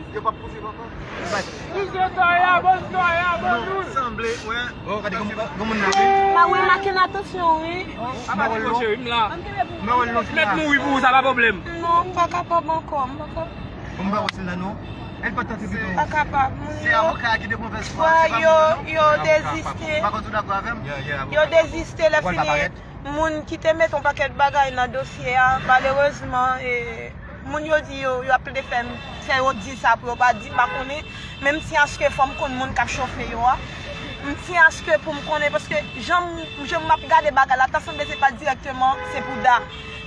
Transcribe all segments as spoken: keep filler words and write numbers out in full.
Yo p ap pouse, papa. Sanble, wè. Oh, gade kòm, kòm moun nan, wi. M a remake n atansyon, wi. Apa di mwen, cheri, m la. M wè l lonje la. Mèt mouri pou ou, sa pa pwoblèm. Non, m pa kapab ankò, m pa kapab. Bon, m pa wè si l la, non. El pa tante pito. Pa kapab, moun yo. Se avoka ki de movèz fwa, se pa moun yo, non. Yo deziste. Pa konn si w dakò avè m? Yo deziste, lè fini. Moun ki te met yon pakèt bagay nan dosye a, malerezman, e, moun yo di yo, yo ap plede fè m, fè yo di sa pou yo pa di, m pa konnen, men m tyen aske fò m konn moun k ap chofe yo a. M tyen aske pou m konnen, paske jan m, jan m ap gade bagay la, ta sanble se pa dirèkteman, se pou Da.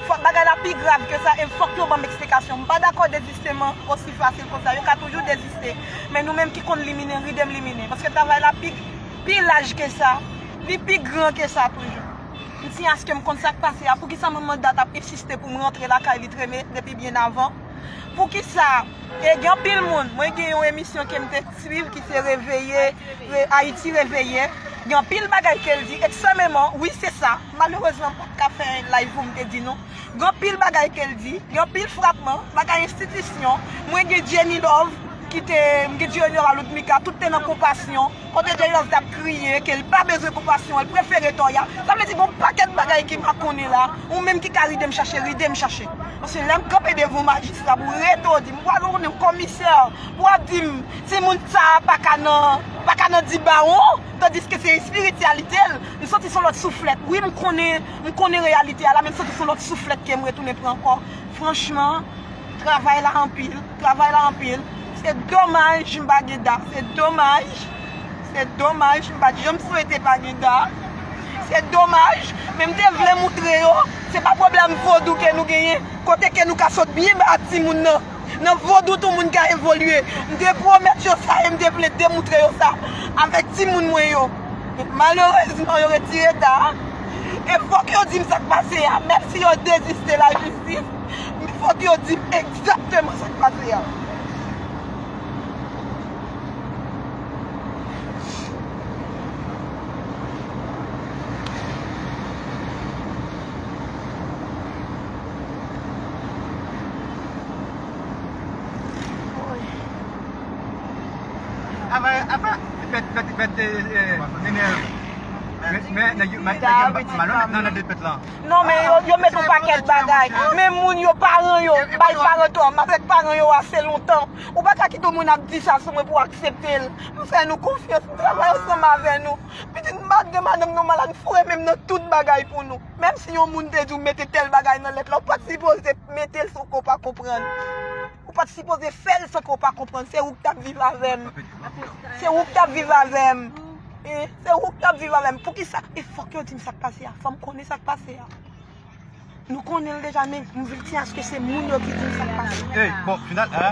Fòk bagay la pi grav ke sa, e fòk yo ban m eksplikasyon. M pa dakò dezisteman osi fasil konsa, yo ka toujou deziste. Men nou menm ki konn liminen, ride m liminen, paske travay la pi, pi laj ke sa, li pi gran ke sa toujou. M tyen aske m konn sa k pase a. Poukisa manman Dat ap ensiste pou m rantre lakay li, trennen depi byen avan? Poukisa? E gen anpil moun, mwen gen yon emisyon ke m te swiv ki se Reveye, Re-, Ayiti Reveye. Gen anpil bagay ke l di, ekstrèmeman, wi, se sa. Malerezman, m pa t ka fè live pou m te di nou. Gen anpil bagay ke l di, gen anpil frapman, bagay enstitisyon. Mwen gen Jenny Love, ki te, m gen Junior Aloudmika, tout te nan konpasyon. Kote Jay Love t ap kriye ke l pa bezwen konpasyon, l prefere tòya. Sa vle di gon pakèt bagay ke m pa konnen la. Ou menm ki ka ride m chache, ride m chache. Paske lè m kanpe devan majistra pou rete w di m, m pral rele w komisè, pou w ap di m, timoun sa a pa ka nan, pa ka nan di bawon, tandiske se espirityalite l. M santi se yon lòt souflèt. Wi, m konnen, m konnen reyalite a la, men m santi se yon lòt souflèt ke m retounen pran ankò. Franchman, travay la anpil, travay la anpil. Se domaj m pa gen Da, se domaj, se domaj, m pa t janm swete pa gen Da. Se domaj, men m te vle moutre yo, se pa pwoblèm vodou ke nou genyen, kote ke nou ka sot byen ba timoun nan. Nan vodou tou moun ka evolye. M te pwomèt yo sa e m te vle demoutre yo sa avèk timoun mwen yo. Malerezman, yo retire Da. E fòk yo di m sa k pase a. Menm si yo deziste lajistis, men fòk yo di m egzakteman sa k pase a. Apa, apa, pèt, pèt, pèt, eh, eh, Nenel. Men, men, nèg yo, men, nèg yo malonèt nan, nan depèt lan. Non, men yo, yo met yon pakèt bagay. Men moun yo, paran yo, bay paran tò, m avèk paran yo ase lontan. Ou pa ka kite yon moun ap di sa sou mwen pou w aksepte l. M fè nou konfyans, m travay ansanm avè nou. Pitit m pa t gen madanm non, malad, m foure men m nan tout bagay pou nou. Menm si yon moun te di w mete tèl bagay nan lèt la, ou pa t sipoze mete l san ke w pa konprann. Ou pa t sipoze fè l san ke w pa konprann. Se ou k t ap viv avè m. Se ou k t ap viv avè m. E, se ou k t ap viv avè m. Poukisa? E fòk yo di m sa k pase a. Fò m konnen sa k pase a. Nou konnen l deja, men m vle di aske se moun yo ki di m sa k pase. Ey, bon, final, hein?